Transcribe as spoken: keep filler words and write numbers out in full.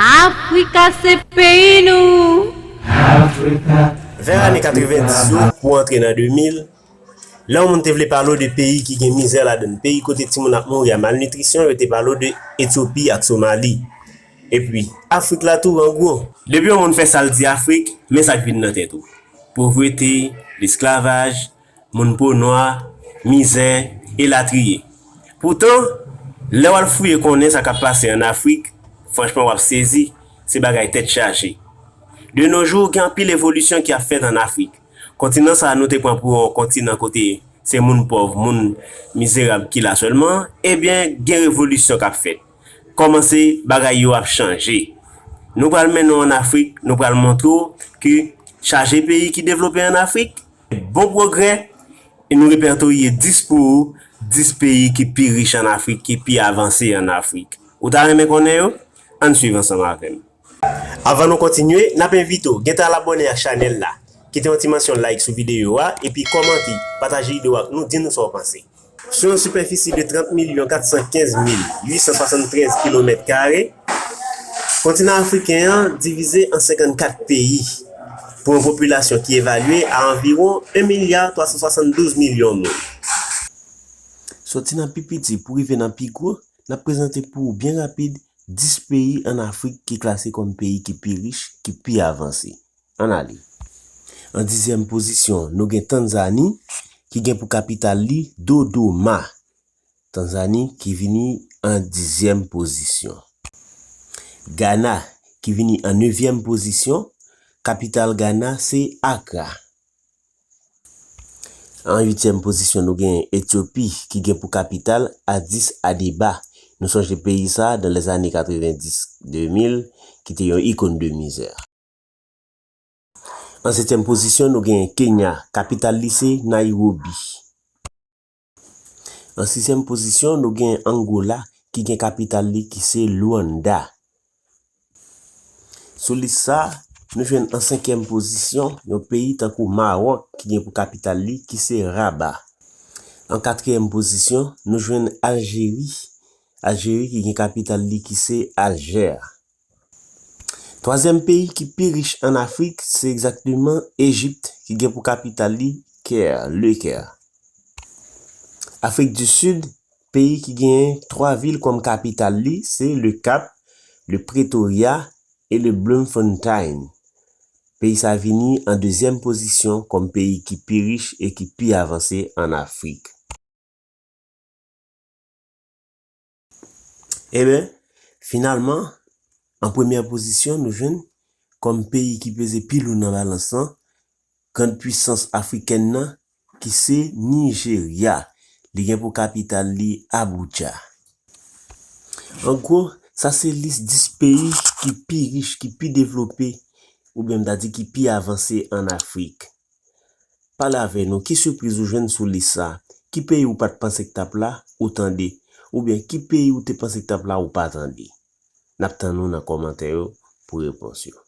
Afrika se peyi nou. Vè ane katrevenndis yo pou antre nan de mil, lè yon moun te vle pale w de peyi ki gen mizè ladan l, peyi kote timoun ap mouri a malnitrisyon, yo te pale w de Etyopi ak Somali. Epi, Afrik la tou, an gwo. Depi yon moun fè sa l di Afrik, men sa k vin nan tèt ou. Povrete, lesklavaj, moun po nwa, mizè, elatriye. Poutan, lè w al fouye konnen sa k ap pase ann Afrik, franchman w ap sezi, se bagay tèt chaje. De nos jours, gen anpil evolisyon ki ap fèt ann Afrik. Kontinan sa a nou te pran pou yon kontinan kote se moun pòv, moun mizerab ki la sèlman, ebyen, gen revolisyon k ap fèt. Kòmanse, bagay yo ap chanje. Nou pral mennen w ann Afrik, nou pral montre w ke chaje peyi ki devlope ann Afrik, bon pwogrè, e nou repètorye dis pou ou, dis peyi ki pi rich ann Afrik, ki pi avanse ann Afrik. Ou ta renmen konnen yo? Ann swiv ansanm avè m. Avan nou kontinye, n ap envite w gentan al abòne ak chanèl la, kite yon ti mansyon like sou videyo a, epi kòmante, pataje ide w ak nou, di nou sa w panse. Sou yon sipèfisi de trant milyon kat san kenz mil uit san swasanntrèz kilomèt kare, kontinan afriken an divize an senkannkat peyi, pou yon popilasyon ki evalye a anviwon en milya twa san swasanndouz milyon moun. Soti nan pi piti pou rive nan pi gwo, n ap prezante pou ou byen rapid dis peyi ann Afrik ki klase kòm peyi ki pi rich, ki pi avanse. Ann ale. An dizyèm pozisyon, nou gen Tanzani, ki gen pou kapital li Dodoma. Tanzani ki vini an dizyèm pozisyon. Gana, ki vini an nevyèm pozisyon, kapital Gana se Akra. An uityèm pozisyon, nou gen Etyopi, ki gen pou kapital Addis Abeba. Nou sonje peyi sa a, dans les années quatre-vingt-dix, deux mille, ki te yon ikòn de mizè. An setyèm pozisyon, nou gen Kenya, kapital li se Nairobi. An sizyèm pozisyon, nou gen Angola, ki gen kapital li ki se Luanda. Sou lis sa, nou jwenn an senkyèm pozisyon yon peyi tankou Mawòk, ki gen pou kapital li ki se Rabat. An katriyèm pozisyon, nou jwenn Aljeri. Aljeri ki gen kapital li ki se Alger. Twazyèm peyi ki pi rich ann Afrik, se egzakteman Ejipt, ki gen pou kapital li Caire, Le Caire. Afrik di Sid, peyi ki genyen twa vil kòm kapital li, se Le Cap, Le Pretoria e Le Bloemfontein. Peyi sa vini an dezyèm pozisyon kòm peyi ki pi rich e ki pi avanse ann Afrik. Ebyen, finalman, an premyè pozisyon, nou jwenn kòm peyi ki peze pi lou nan balans lan, grann pwisans afrikèn nan, ki se Nijerya. Li gen pou kapital li Abuja. An gwo, sa se lis dis peyi ki pi rich, ki pi devlope, oubyen m ta di ki pi avanse ann Afrik. Pale avè nou, ki sipriz ou jwenn sou lis sa? Ki peyi ou pa t panse k t ap la, ou tande? Oubyen ki peyi ou te panse k t ap la, ou pa tande? N ap tann ou nan kòmantè yo pou repons yo.